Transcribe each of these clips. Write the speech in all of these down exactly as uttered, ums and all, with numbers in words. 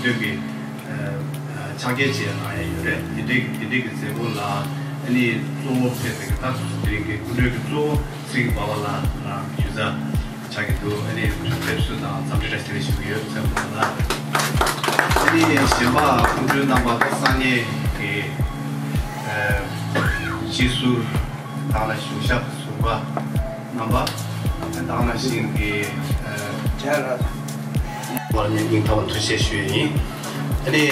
བོད་ཀྱི་ཕྱག་འཁྱེར་བཅས་གནང་ཡ་ཡོད་རེད། དེ་འདྲའི་དེ་འདྲའི་གི་མཛད་སྒོ་ལ་ཨ་ནི་གཙོ་བོ་ཕེབས་པའི་གི་ད་དེ་རིང་གི་སྐུ་མགྲོན་གྱི་གཙོ་བོ་ཚེ་རིང་འབའ་བ་ལགས་ལ་ཞུ་ཚ་ཆགས་ཀྱི་འདུག་ཨ་ནི་ཕེབས་བསུ་དང་འཚམས་འདྲི་བཀྲ་ཤིས་བདེ་ལེགས་ཞུ་གི་ཡོད། ཚེ་རིང་འབའ་བ་ལགས། ཨ་ནི་གཞན་པ་སྐུ་མགྲོན་རྣམ་པ་ད་སང་ཉིན་གི་སྤྱི་ཟུར་དང་ལ་གཞུང་ཞབས་ཟུར་པ་རྣམ་པ་དང་ནང་བཞིན་གྱི་བར་ནས་སྙིང་ཐག་པ་ཐུགས་རྗེ་ཆེ་ཞུ་ཡ་ཡིན། ཨ་ནི་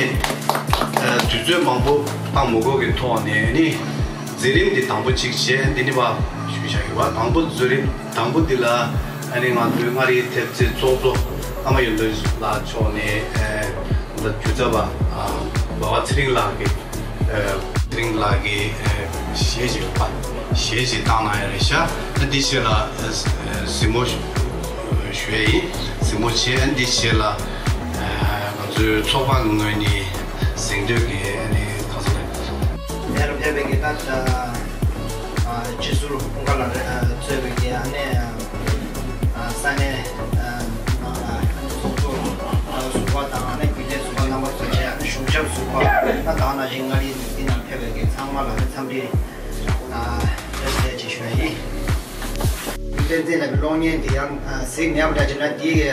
དུས་ཚོད་མང་པོ་བཏང་མ་དགོས་ཀྱི་ཐོག་ནས་ཨ་ནི་མཛད་རིམ་འདི་དང་པོ་གཅིག་བྱས། འདི་ནི་བ་ཞུ་བཞག་ཡོད་པ། དང་པོ་མཛད་རིམ་དང་པོ་འདི་ལ་ཨ་ནི་ང་ཚོའི་མངའ་རིས་ཐེབས་རྩའི་ཚོགས་གཙོ་ཨ་མ་ཡོན་ཏན་ལགས་མཆོག་ནས་ད་སྒྱུ་རྩལ་པ་འབའ་བ་ཚེ་རིང་ལགས་ཀྱིས། ཚེ་རིང་ལགས་ཀྱིས་གཞས་ཅིག་ཡོད་པ། གཞས་ཅིག་བཏང་གནང་ཡ་རེད་ཤག་ཨ་འདི་རྗེས་ལ་གཟིགས་མོ་ཞུ་ཡ་ཡིན། གཟིགས་མོ་བྱས། ཨ་འདི་རྗེས་ལ་ང་ཚོའི་ཚོགས་པ་ངོས་ནས་གཟེངས་བསྟོད་ཀྱི་ཨ་ནི་གང་ཟེར་རེད། ལས་རུ་ཕེབས་པའི་གི་ད་སྤྱི་ཟུར་སྐུ་འགའ་ལ་གཙོས་པའི་གི་ཨ་ནི། ས་གནས་ནང་ལ་ཚོགས་གཙོ་ཟུར་པ་དང་ཨ་ནི་རྒྱུན་ལས་ཟུར་པ་རྣམ་པ་ཚོ་བཅས། ཨ་ནི་གཞུང་ཞབས་ཟུར་པ་ད་དེ་ནང་བཞིན་མངའ་རིས་འདི་ནང་ཕེབས་པའི་གི་ཚང་མ་ལ་ནི་འཚམས་འདྲི་བཀྲ་ཤིས་བདེ་ལེགས་ཞུ་ཡ་ཡིན། བསྟན་འཛིན་ལགས་ཀྱི་གློག་བརྙན་འདི་ཡང་གཟིགས་མེད་པ་འདྲ་བྱས་ན་འདིའི་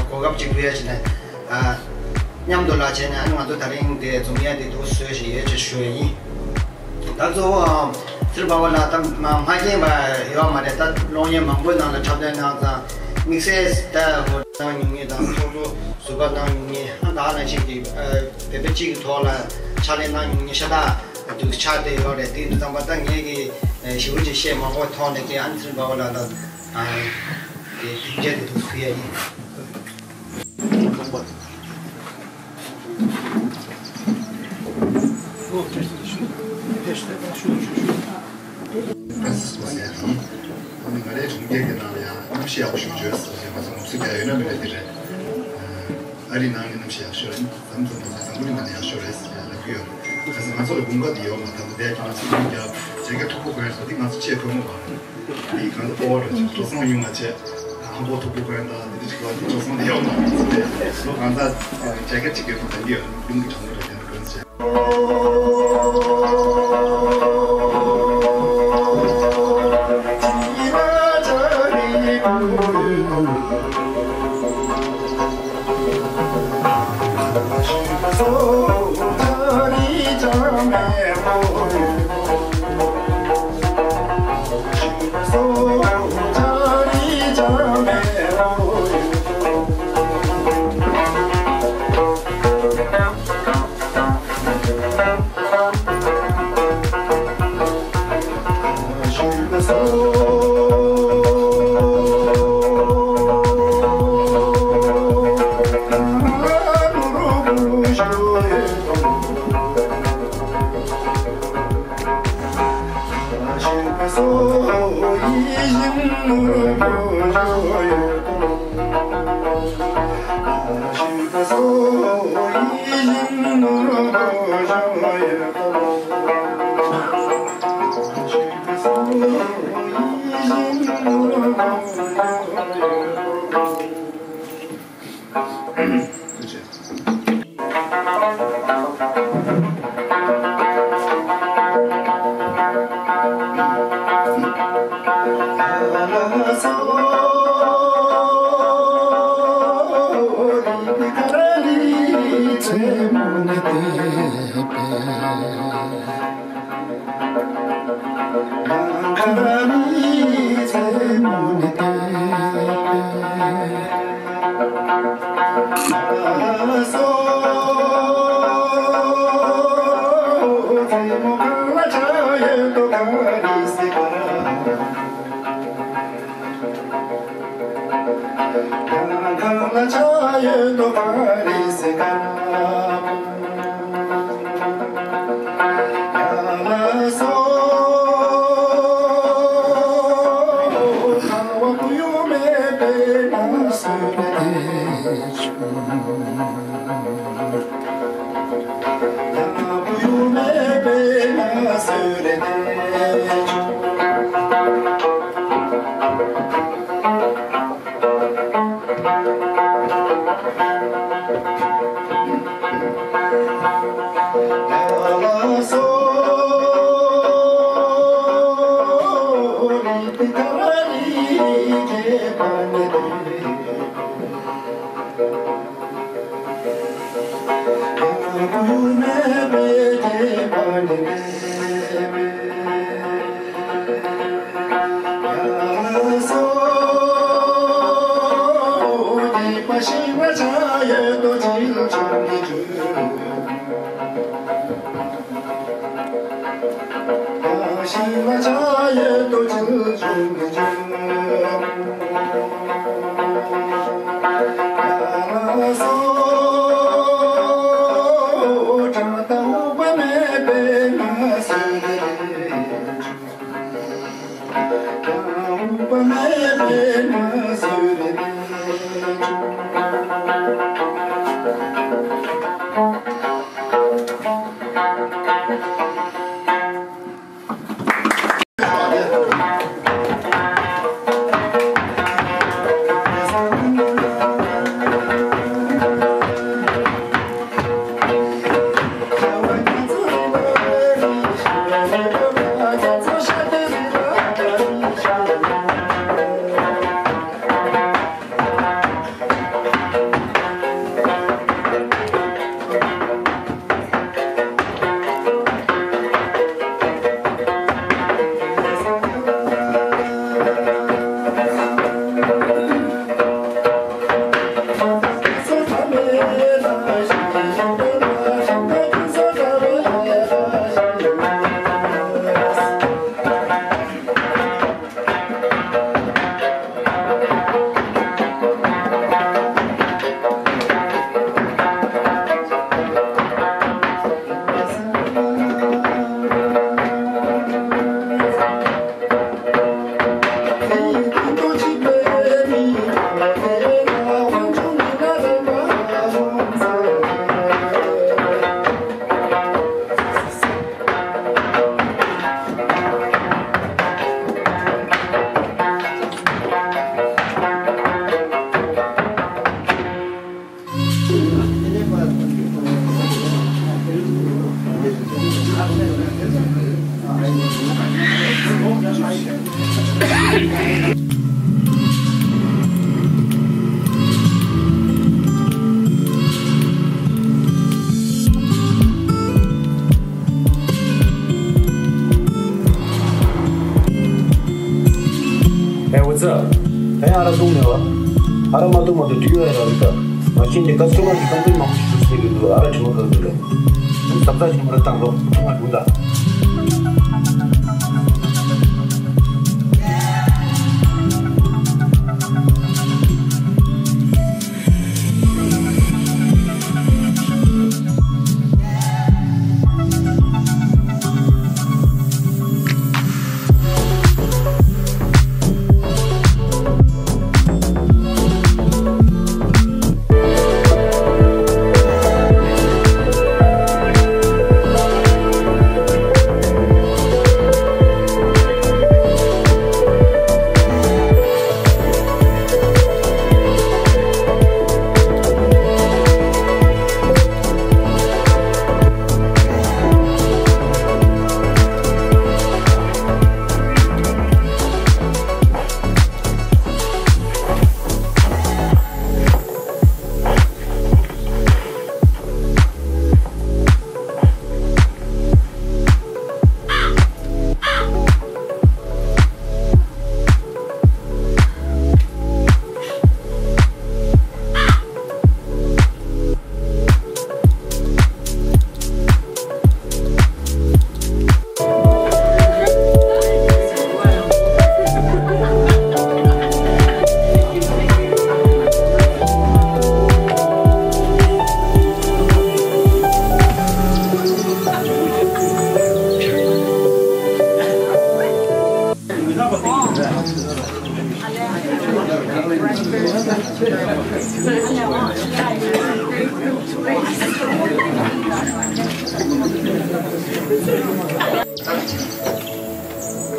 གོ་སྐབས་ཅིག་ལོན་ཡ་བྱས་ན་མཉམ་དུ་ལ་བྱས་ནས་ཨ་ནི་ང་ཚོ་དེ་རིང་འདི་འཛོམས་ཡ་འདི་འདུག་བཟོས་བཞིན་ཡོད་ཅེས་ཞུ་ཡ་ཡིན། ད་གཙོ་བོ་ཚེ་རིང་འབའ་བ་ལགས་ད་མ་མཁྱེན་པ་ཡོད་མ་རེད། ད་གློག་བརྙན་མང་པོའི་ནང་ལ་འཁྲབ་སྟོན་གནང་ཙང་། དམིགས་བསལ་ད་ཧོ་གནང་མྱོང་མཁན་དང་ཚོགས་གཙོ་ཟུར་པ་གནང་མྱོང་མཁན། ཨ་ད་ནང་བཞིན་གྱི་བོད་པ་གཅིག་གི་ཐོག་ལ་ཕྱག་ལས་གནང་མྱོང་མཁན་ཤ་སྟག་འདུག་ཆགས་བསྡད་ཡོད་རེད། དེ་འདུག་ཙང་པ་ད་ངས་ཀྱི་ཞེ་པོ་ཅིག་བཤད་མ་དགོས་ཐོག་ནས་ཀྱི་ཨ་ནི་ཚེ་རིང་འབའ་བ་ལགས་ལ་དེ་ཐུགས་རྗེ་དེ་འདུག་ཞུ་ཡ་ཡིན། ཕ་སི་སི་པ་ཟེར་ཡ་ཡིན། ཨ་ནི་ང་རའི་གྲོང་ཁྱེར་གྱི་ནང་ལ་ཡང་གནམ་གཤིས་ཡག་པོ་ཞིག་བྱོས་ཟེར་ནས་ང་ཚོ་ངོ་སྤྲོད་རྒྱག་ཡོད་ན་མེད་ན་དེ་རེད། ཨ་རིའི་ནང་གི་གནམ་གཤིས་ཡག་ཤོས་རེད། འཛམ་གླིང་ནང་ནས་ཡག་ཤོས་རེད་ཟེར་ཡ་ལབ་ཀྱི་ཡོད། གལ་སྲིད་ང་ཚོ་ལ་དགུན་ཁ་དེ་ཡོད་མ་ཐག་ཏུ་དེ་ཁྱེད་རང་ཚོ་ཡོང་རྒྱ་ཇེ་གལ་མཐུག་པོ་གོན་ཡ་ཟེར་དེ་ང་ཚོ་ཆེས་དཀོན་མོ་བ་རེད། དེ་གང་ལྟར་སྤོ་བོ་རེད། འགྲོ་སོང་ཡོང་བ་བྱས། ཧམ་པོ་མཐུག་པོ་གོན་དང་དེ་འདྲ་ཞིག་ལ་དེ་འགྲོ་སོང་དེ་ཡོད་མ་རེད་ཟེར་ཏེ། ལོ་གང་ཙམ་ཇེ་གལ་གཅིག་གི་ཐོག་དང་གི་ཡོད་ལུང་གི་གྲངས་ལ་རེད། དེ་འདྲ་གོན་ཟེར། Hey, what's up? Hey, ཨ་ར་བཏུང་མེད་བ། ཨ་ར་མ་བཏུང་མ་བཏུང་དུས་ཡོད་ཡ་ར་རིག་ད། མ་གཞི་འདི་ཀ་སི་ཊོ་མར་གྱི་ཀམ་པི་ལེན་མང་པོ་ཞིག་ཞུ་སྲིད་ཀྱི་འདུག་ཨ་ར་དྲི་མ་ག་ཚོད་རེད། ཟབ་ཚ་ཞིག་མ་ར་བཏང་རོགས་ཐུང་ང་དྲུང་ད།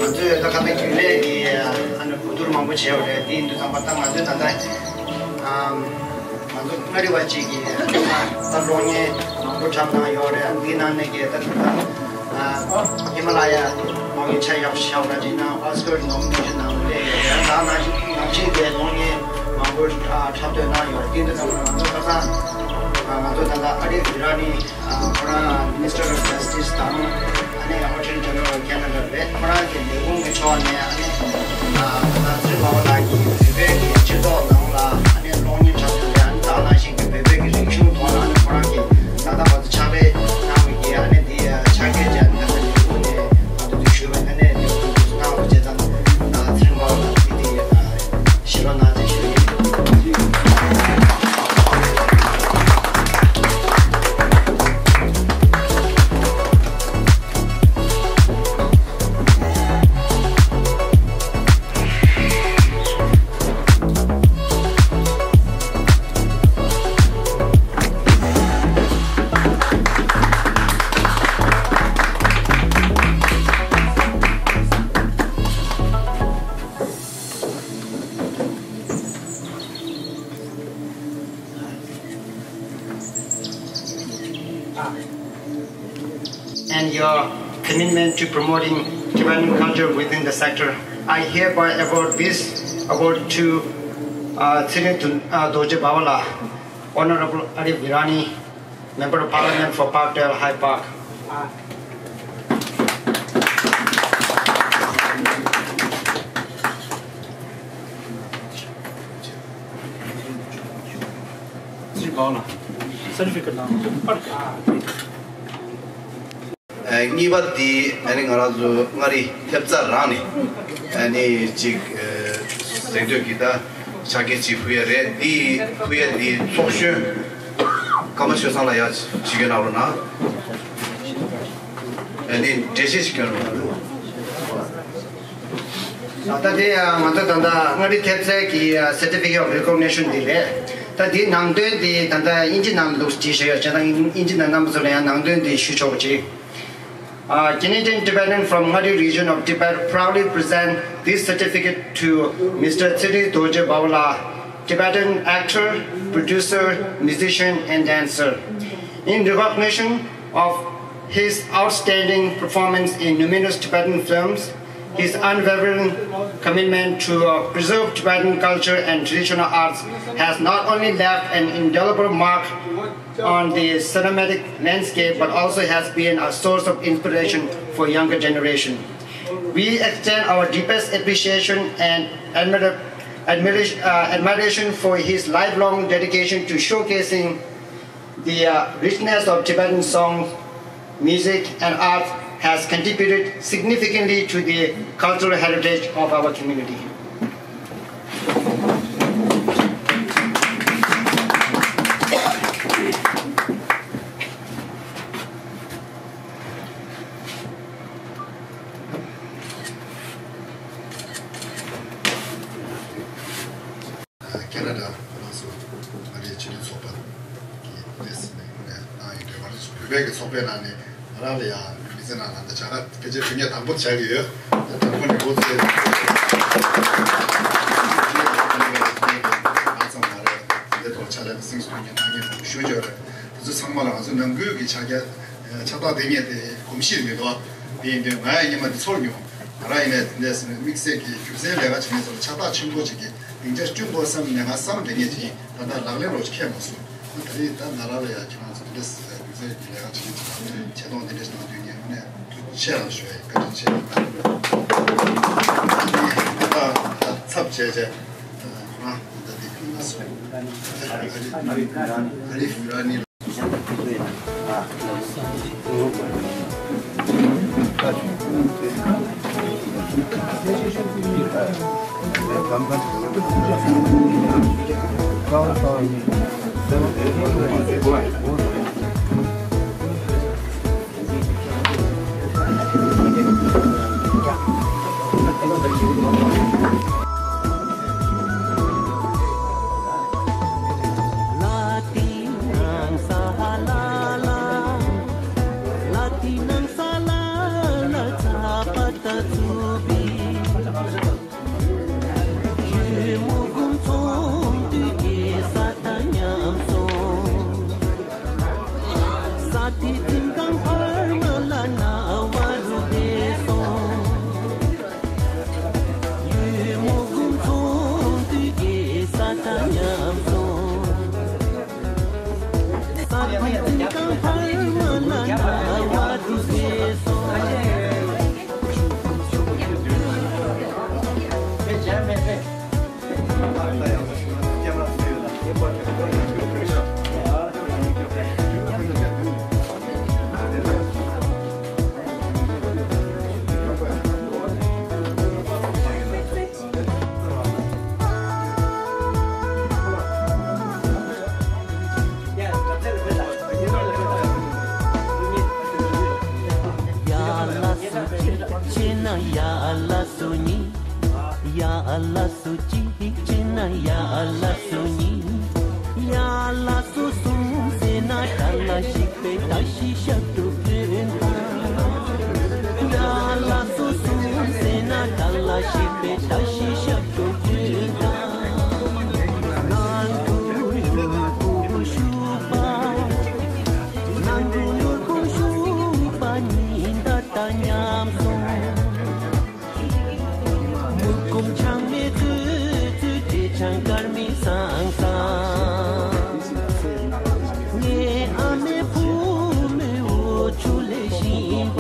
ང་ཚོས་ད་ཁ་སང་རྒྱུན་ལས་ཀྱི་ཨ་ནི་གོ་བསྡུར་མང་པོ་བྱས་པ་རེད། དེ་ཡིན་དུས་ཙམ་པ་ད་ང་ཚོས་ད་ལྟ་ཨམ། ང་ཚོ་མངའ་རིས་པ་གཅིག་གིས་ད་གློག་བརྙན་མང་པོ་འཁྲབ་གནང་ཡོད་རེད། འདིའི་ནང་ནས་ཀྱི་ད་ད་ཨ་ཧི་མ་ལ་ཡ་གློག་བརྙན་ཆ་ཡག་ཤོས་ལ་བྱས་ན་ཨོ་སི་ཀར་ནོ་མི་ནེ་ཤན་ནང་སླེབས་ཡོད་རེད། ད་ནང་བཞིན་ནང་བཞིན་གྱི་གློག་བརྙན་མང་པོ་འཁྲབ་སྟོན་གནང་ཡོད་རེད། དེ་འདྲ་ཙམ་ལ་ང་ཚོ་ཁ་སང་ང་ཚོ་ད་ལྟ་ཨ་རི་རི་ར་ནི་ཁོ་རང་Minister of Justice དང་། Auditor General of Canada རེད། ཁོ་རང་གི་ལས་ཁུངས་ཀྱི་ཕྱོགས་ནས་ཨ་ནི་ད་ལྟ་ཚེ་རིང་དཔལ་བཟང་ལགས་ཀྱིས་བོད་པའི་གི་སྤྱི་ཚོགས་ནང་ལ་ཨ་ནི་གློག་བརྙན་འཁྲབ་སྟོན་དེ་ཨ་ནི་ད་ག་ནང་བཞིན་གྱི་བོད་པའི་གི་རིག་གཞུང་ཐོག་ལ་ཨ་ནི་ཁོ་རང་གིས་ད་ལྟ་བར་དུ་ཕྱག་ལས་གནང་བའི་གི་ཨ་ནི་འདི་ཕྱག་འཁྱེར་བྱས་ནས་ད་ལྟ་ལས་ཁུངས་ནས་ང་ཚོ་འདི་ཞུས་པ་ཨ་ནི་ལས་ཁུངས་གནང་བ་བྱས་ཙང་ད་ཚེ་རིང་དཔལ་བཟང་ལགས་ཀྱིས་འདི་ཞུས་པ་ནང་བཞིན་ཞུ་ཡིན། And your commitment to promoting Tibetan culture within the sector. I hereby award this award to uh, Tshering Dorje Bawala, Honorable Arif Virani, Member of Parliament for Parkdale High Park. གཉིས་པ་འདི་ཨ་ནི་ང་རང་ཚོ་མངའ་རིས་ཐེབས་རྩ་རང་ནས་ཨ་ནི་ཅིག་གཟེངས་བསྟོད་ཀྱི་ད་ཕྱག་འཁྱེར་ཅིག་ཕུལ་ཡ་རེད། འདི་ཕུལ་ཡ་འདི་ཚོགས་གཞོན་ཀརྨ་ཆོས་བཟང་ལགས་ཡར་ཅིག་གནང་རོགས་གནང་། ཨ་ནི་འགྲེལ་བཤད་ཅིག་སྐྱོན་རོགས་གནང་། ད་དེ་ཡང་ང་ཚོ་ད་ལྟ་མངའ་རིས་ཐེབས་རྩའི་གི་Certificate of Recognition འདི་རེད། ད་འདིའི་ནང་དོན་འདི་ད་ལྟ་དབྱིན་ཇི་ནང་ལུགས་བྲིས་བཞག་ཡོད་ཅེས་དང་དབྱིན་ཇི་ནང་རྣམ་པ་ཚོ་ལ་ཡང་ནང་དོན་འདི་ཞུ་ཆོག་པ་ཅིག Uh, Canadian Tibetan from Ngari region of Tibet proudly present this certificate to Mister Tshering Dorje Bawala, Tibetan actor, producer, musician, and dancer. In recognition of his outstanding performance in numerous Tibetan films, his unwavering commitment to uh, preserve Tibetan culture and traditional arts has not only left an indelible mark on the cinematic landscape but also has been a source of inspiration for younger generation. We extend our deepest appreciation and admira- admiration, uh, admiration for his lifelong dedication to showcasing the uh, richness of Tibetan song, music, and art has contributed significantly to the cultural heritage of our community. ཁེ་ན་ཌ་ཁོ་རང་ཚོ་ང་རའི་ཆེད་དོན་ཚོགས་པ་གི་རེད་ཟེར་ནས་ཁོ་ནས་གནང་ཡོད་རེད། ང་རང་ཚོ་བོད་པའི་གི་ཚོགས་པའི་ནང་ནས་ང་རང་ལ་ཡང་མི་ཚེ་ནང་ལ་ད་བྱ་དགའ་ཕལ་ཆེར་དོན་གཉེར་དང་པོ་ཆགས་ཀྱི་ཡོད། ད་དང་པོ་ནས་འགོ་བཙུགས་ང་ཚོ་ང་རེད། འདི་ཐོག་ཕྱག་ལས་དང་སེམས་སུ་དོན་གཉེར་གནང་མཁན་མང་པོ་ཞེ་པོ་ཅིག་ཡོད་རེད། དེ་ཚོ་ཚང་མ་ལ་ང་ཚོ་ནང་ཁུལ་གྱི་ཕྱག་རྒྱ་ཕྱག་རྟགས་འདི་ངས་དེ་གོམས་གཤིས་མི་འདུག་དེ་ཡིན་དུས་ང་ཡང་སྔོན་མ་འདི་ཚོར་མྱོང་། ང་རང་ཡིན་ནའི་དེ་འདྲ་ཟེར་ནས་དམིགས་བསལ་གྱི་རྒྱུ་མཚན་ལས་ཀ་བྱེད་མཁན་ཚོ་ལ་ཕྱག་རྟགས་ཆེན་པོ་ཅིག་གི་སྡིངས་ཆ་བསྐྲུན་དགོས་བསམ་ནས་ང་བསམ་དེ་ངས་བྱས་ཡིན། ད་ལྟ་ལག་ལེན་རོགས་ཅིག་འཁེལ་མ་སོང་། ད་རེས་ད་ང་རང་ལ་ཡང་ཁྱེད་རང་ཚོ་དེ་འདྲ་ཟེར་དམིགས་བསལ་གྱི་ལས་ཀ་བྱེད་མཁན་ཚོ་ལ་ཆེ་མཐོང་དེ་འདྲ་ཞིག་གནང་དུས་ངས་དངོས་གནས་ཐུགས་རྗེ་ཆེ་ལ་ཞུ་བ་ཡིན། བཀའ་དྲིན་ཆེ་ལ་ད་ཚབ་བྱས་བྱས་ང་ད་དེ་ཕུལ་ན་སོང་། ཨ་རི་ཨ་རི་ཨ་རི་ཨ་རི་ཧྥུ་ར་ནི། ན་ཡ་ཨ་ལ་སོ་གཉིས། ཡ་ཨ་ལ་སོ་གཅིག་བྱས་ན་ཡ་ཨ་ལ་སོ་གཉིས། ཡ་ཨ་ལ་སོ་གསུམ་ཟེར་ན་ཏཱ་ལ་ཞིག་པའི་ཏ་ཤི་ཤབ་ཏོ་ཀྱོན་ཏ། ཡ་ཨ་ལ་སོ་གསུམ་ཟེར་ན་ཏཱ་ལ་ཞིག་པའི་ཏ་ཤི་ཤབ་ཏོ་ཀྱོན་ཏ། ནང་དུ་ནོར་བུ་ཤུག་པ། ནང་དུ་ནོར་བུ་ཤུག་པ་གཉིས་ད་ལྟ་མཉམ་སོང་། མུ་ཁུམ་ཆང་མེ་ཚུ་ཚུ་ཏེ་ཆང་དཀར་མེ་སང་སང་། ངའི་ཨ་མའི་བུ་མོའི་འོ་ཆུ་ལས་ཤིང་པ།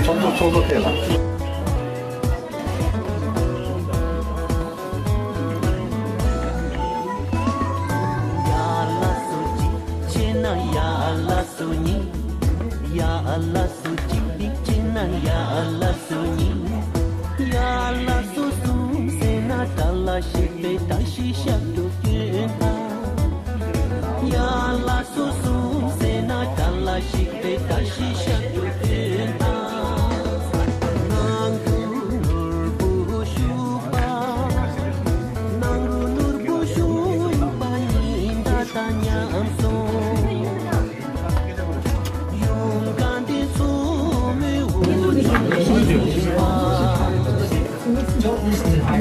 ཚོགས་གཙོ་ཚོགས་གཙོ་ཕེབས་ལ། ཡ་ཨ་ལ་སོ་གཅིག་བྱས་ན་ཡ་ཨ་ལ་སོ་གཉིས། ཡ་ཨ་ལ་སོ་གཅིག་བྱས་ན་ཡ་ཨ་ལ་སོ་གཉིས། ཡ་ཨ་ལ་སོ་གསུམ་ཟེར་ན་ཏཱ་ལ་ཞིག་པའི་ཏ་ཤི་ཤབ་ཏོ་ཀྱོན་ཏ། ཡ་ཨ་ལ་སོ་གསུམ་ཟེར་ན་ཏཱ་ལ་ཞིག་པའི་ཏ་ཤི་ཤབ་ཏོ་ཀྱོན་ཏ། ནང་དུ་ནོར་བུ་ཤུག་པ། ནང་དུ་ནོར་བུ་ཤུག་པ་གཉིས་ད་ལྟ་མཉམ་སོང་། ཡུམ་གང་དེ་ཚོ་མི་འོ་ཆུ་ལས་ཤིང་པ། གཏོང་མཁན་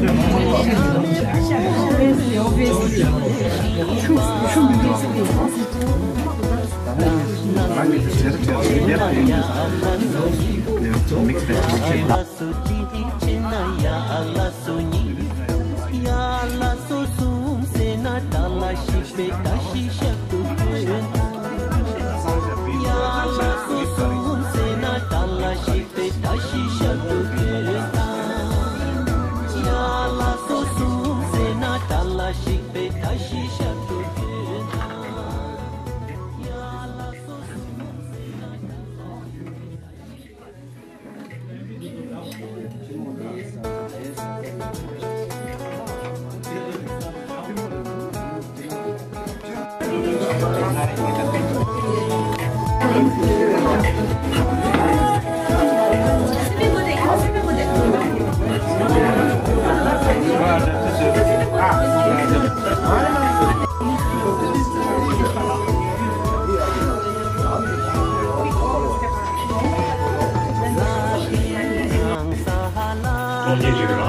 ཅིག་རེད་ལ།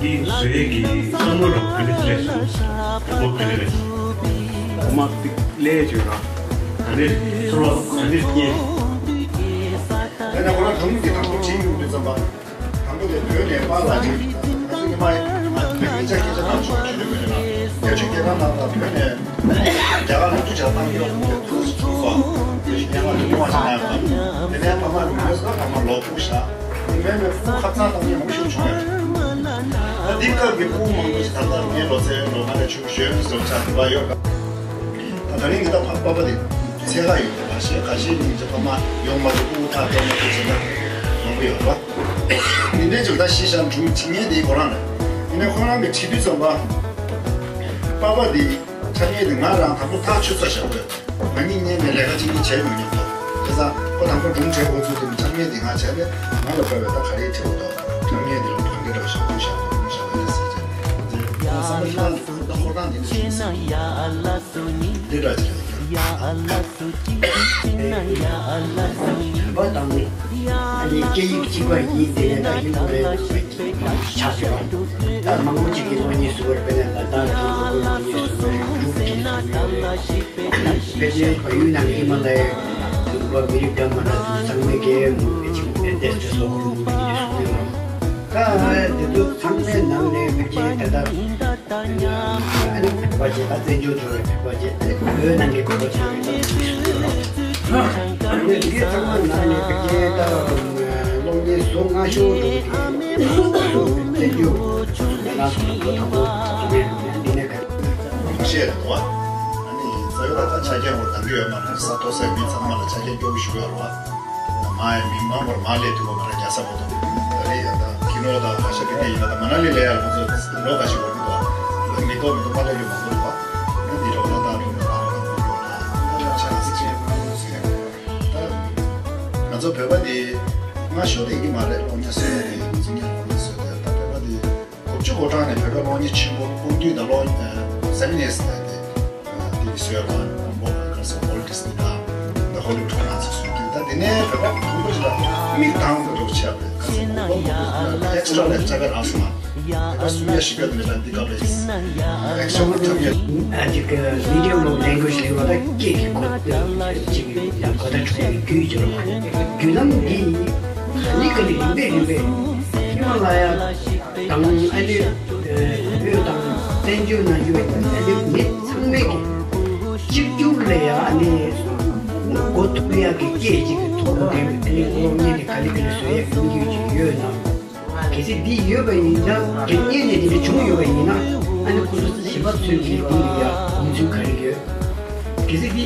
འདི་བཟོ་ཡས་ཀྱི་བསམ་བློ་རང་ག་འདྲ་སླེབས་སོང་། དེ་ལོ་ག་འདྲ་རེད། འོ་མ་འདི་སླེབས་ཅིག་ར། ག་འདྲ་ཚོར་བ་ག་འདྲ་རྙེད། དེ་ནས་ཁོ་རང་སྒྲུང་འདི་དང་པོ་བྲིས་ཡོང་དུས་ཙམ་པ། དང་པོ་དེ་བོད་ནས་པཱ་ལགས་ཀྱིས་ང་ཚོ་ཉི་མ་ཡིན་ང་བོད་སྐད་ཆ་སྐད་ཆ་གནང་ཆོག་གི་རེད་མི་རེད་ལ། བརྒྱད་ཅུ་གྱ་གྲངས་ནང་ལ་བོད་ནས་རྒྱ་གར་ལ་གཏུག་བྱ་བཏང་ཡོད་ཟེར་ཏུ་ཟེར་སོང་། དེ་བཞིན་སྙན་ངག་ལ་སྙན་ངག་ཅིག་གནང་ཡོད་པ། དེ་ནས་ཕ་མ་རུ་མེད་སོ་ཕ་མ་ལོག་ཕུག་བཞག་དེ་མེད་པའི་ཕྲུ་གུ་ཁ་ཚང་བཏང་མཁན་མང་པོ་ཞིག་བྱུང་ཡོད་རེད། ད་འདི་སྐབས་ཀྱི་ཕྲུ་གུ་མང་པོ་ཞིག་ད་ལྟ་ངའི་ལོ་ཚད་ལོ་ང་ལས་ཆུང་ཞོལ་ཟོག་ཆགས་འདི་བ་ཡོད་པ། ད་ད་རིང་གི་ད་ཕ་པ་པ་དེ་ཚད་ཁ་ཡོད་པ་ཞེས་ཁ་ཤས་ནི་ཅི་ཕ་མ་ཡོང་མ་ཐུབ་ཕྲུ་གུ་ཐག་གཅོད་མ་ཐུབ་བྱེད་ན་མང་པོ་ཡོད་རེད་པ། འདི་འདྲའི་ཅིག་ད་ཤི་ཤ་འབྲུ་བྱེད་མཁན་དེ་ཁོ་རང་རེད། ཡིན་ནའི་ཁོ་རང་གི་བྱེད་དུས་ཙམ་པ། པ་པ་དེ་འཆར་ཉེས་དེ་ང་རང་དང་པོ་ཐག་ཆོད་ཚར་བཞག་པ་རེད། ང་གཉིས་གཉེན་ནས་ལས་ཀ་གཅིག་གཉིས་བྱས་མྱོང་མྱོང་ཐོག་དེ་ཙང་ཁོ་དང་པོ་སྒྲུང་བྲིས་འགོ་ཚུགས་དུས་འཆར་ཉེས་དེ་ང་བྱས་ཏེ་ང་ལ་བབས་པའི་ད་ག་རེ་བྲིས་པ་འདུག་འཆར་ཉེས་དེ་ལ་གང་གི་འདྲ་བཞག་པོ་བཞག་པོ་བཞག་པ་རེད་ཟེར་བྱས། དེ་བསམ་བློ་ཤི་ན་ད་ཧོར་ཐང་དེ་འདྲ་ཞིག་འདི་འདྲ་ཅིག་རེད། བོད་པ་དང་ཨ་ནི་སྐད་ཡིག་གཅིག་པ་ཡིན་དེ་ནས་ད་ཡིན་དགོས་རེད་ཆགས་ཡོད། ད་མང་པོ་ཅིག་གིས་གློག་བརྙན་བཟོ་བར་དཔེར་ན་ད་ལྟ་གི་གློག་བརྙན་བཟོ་བར་འབྲུག་གི་བཟོ་ཡོད་རེད། དཔེར་ན་བལ་ཡུལ་ནང་གི་ཧི་མ་ལ་ཡའི་ལུང་པ་མི་རིགས་འདྲ་མི་འདྲ་ཚོ་ཚང་མས་གས་ཅིག་བསྡད་དེ་ཚོ་གློག་བརྙན་བཟོ་གི་རེད། ད་དེ་ཚོ་ཚང་མའི་ནང་ནས་ཕལ་ཆེར་ད་ལྟ་ཨ་ནི་བོད་པ་ཅིག་ད་བཙན་བྱོལ་དུ་བོད་པ་ཅིག་ཨ་ནི་བོད་ནང་གི་བོད་པ་ཅིག་ཡོད་ད་དེ་ཚང་མའི་ནང་ནས་ཕལ་ཆེར་ད་གློག་བརྙན་ ལོ་ལྔ་ཤོར་འགྲོ་གི་དེ་ཚོ་བཙན་བྱོལ་ལས་ཀ་སོགས་ལ་ཐོ་འགོད་བྱེད་མཁན་འདི་ནས་ག་ཤེས་རེད་དོ། ཨ་ནི་རྩ་བའི་ད་ཆ་རྐྱེན་འོག་འདང་རྒྱུ་ཡོད་མ་རེད། ས་མཐོ་སའི་མི་ཚང་མ་ལ་ཆ་རྐྱེན་སྐྱོ་པོ་ཞིག་ཡོད་རེད་བ། མ་ཡི་མི་མང་བར་མ་སླེབས་ཐུབ་པ་མ་རེད། རྒྱ་ས་བོ་དང་ད་རེས་ཡང་ད་ཁྱི་ནོར་དང་ཁ་ཤ་དེ་ནས་ཡིན་ན་ད་མ་ན་ལི་ལས་ཡར་ཁོ་ཚོ་ལོ་ཁ་ཤས་འགོར་གི་འདུག་མི་ཐོག་མི་ཐོག་མ་ལོ་ཡོད་མ་འགོར་བ། འདི་འགྲོ་ན་ད་འགྲོ་ན་ད་འགྲོ་ན་ད་འགྲོ་ན་ད་ཆ་ན་སི་ཆེན་མ་ཡོང་ཟེར། ད་ང་ཚོ་བོད་པ་འདི་སྔ་ཤོས་དེ་ཡིན་གྱི་མ་རེད། སློབ་གཉེར་བཟོས་ཡ་དེ་འཛིན་གཉེར་སློབ་གཉེར་བཟོས་དེ་ད་བོད་པ་འདི་དགུ་བཅུ་གོ་གྲངས་ནས་བོད་པའི་སློབ་གཉེར་ཆེན་པོ་ཀུན་འདུས་དང་སློབ་སེ་མི་ནེ་སི་དེ་དེ་བཟོས་པ་ལོ་ག་ས་ཧོ་ལི་ཏིག་སི་དེ་དང་ད་ཧོ་ལི་ཝུད་ཁོ་རང་ཚོ་བཟོས་དུས་ད་དེ་ནས་བོད་པ་ཀུན་པོ་ཞིག་ལ་མིག་དང་དུ་འགྲོ་ཆགས་པའི་ག་ས་ཧོ་ལི་ཝུད་ཨེག་སི་ཊ་ར་ལ་ཅ་ག་རག་སོང་ང་། ད་སུམ་བརྒྱ་བཞི་བརྒྱ་དེ་འདྲ་འདི་སྐབས་རེད། ཨེག་ཤོན་ཐབས་ཡོད། ཨ་ཅིག་གི་མི་ཌི་ཡམ་ལེང་གུ་ཨེཇ་ལེགས་པ་དང་སྐད་ཀྱི་གོ་ཅིག་ཡང་གོ་བརྡ་འཕྲོད་པའི་རྒྱུད་སྦྱོར་བ། བརྒྱུད་ལམ་འདི་ག་ལེ་ག་ལེ་རིམ་པས་རིམ་པས་ཧི་མ་ལ་ཡ་དང་ཨ་ནི་བོད་དང་བཙན་བྱོལ་ནང་ཡོད་པའི་ཨ་ནི་མི་ཚང་མས་ཀྱི་གཅིག་གྱུར་ལ་ཡ་ཨ་ནི་གོ་ཐུབ་ཡག་གི་སྐད་ཅིག་གི་ཐོག་ཏུ་བསྡད་པའི་ཨ་ནི་སློབ་གཉེར་དེ་ག་ལེ་ག་ལེ་བཟོ་ཡག་གི་དམིགས་ཡུལ་ཅིག་ཡོད་ན། གལ་སྲིད་འདི་ཡོད་པ་ཡིན་ན། དེ་སྔོན་ནས་འདི་འདྲ་བྱུང་ཡོད་པ་ཡིན་ན། ཨ་ནི་ཁོ་ཚོ་གཞན་པ་ཚོས་འདི་འདི་ཡོད་ཡ་དགོངས་ཚུལ་ག་རེ་ཡོད། གལ་སྲིད་འདི་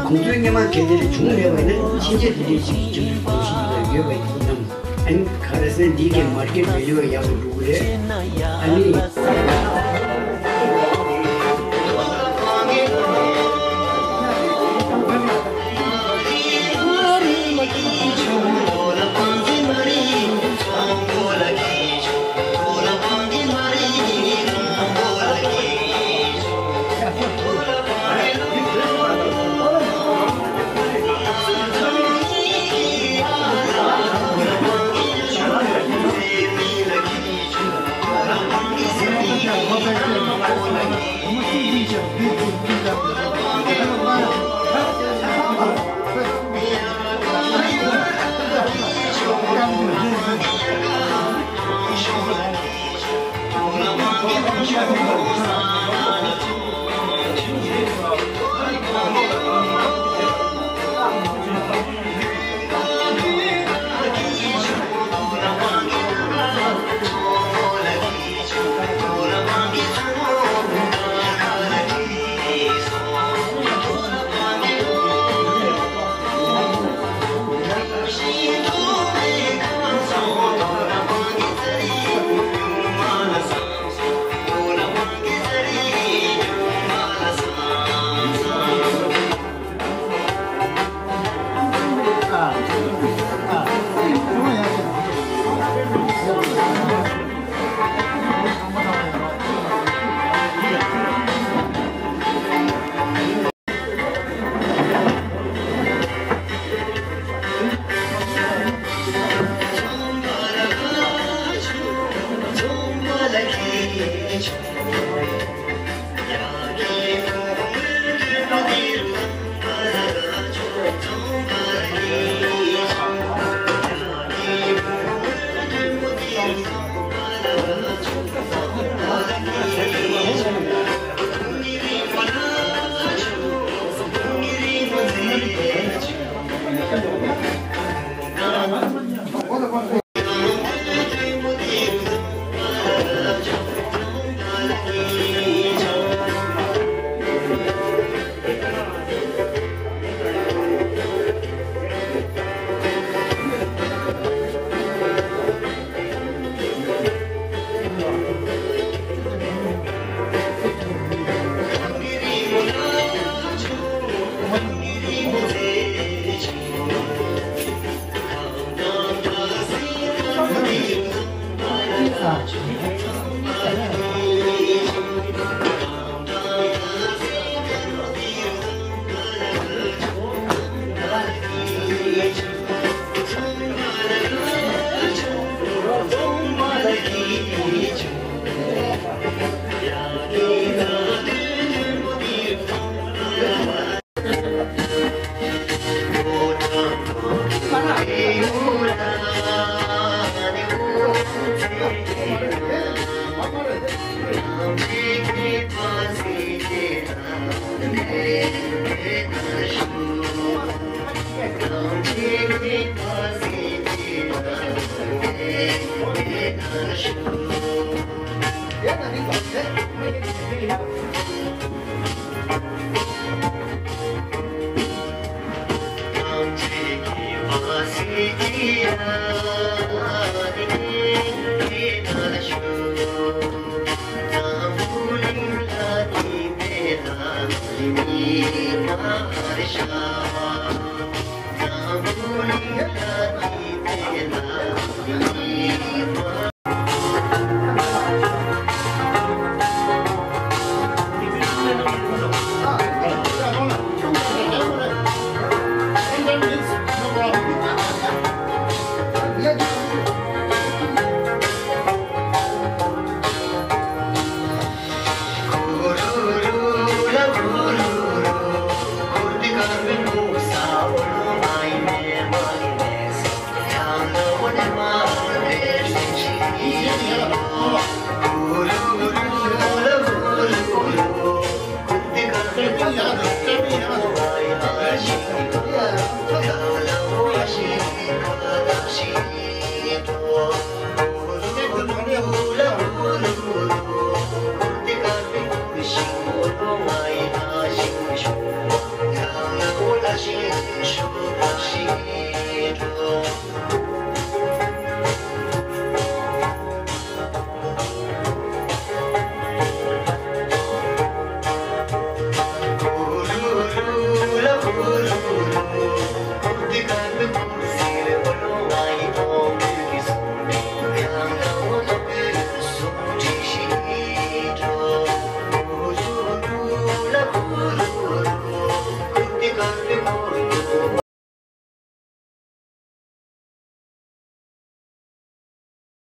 ཁོང་ཚོའི་སྔོན་མ་གལ་ཏེ་བྱུང་མེད་པ་ཡིན་ན། ཕྱིན་ཆད་འདི་འདྲའི་ཞིག་ཅིག་གོམས་གཤིས་ཡོད་པ་ཡིན་ནམ། ཨ་ནི་ག་རེ་ཟེར་འདི་གའི་མར་ཀེ་ཊི་ཝེ་ལུ་ཡག་པོ་འགྲོ་གི་རེད། ཨ་ནི།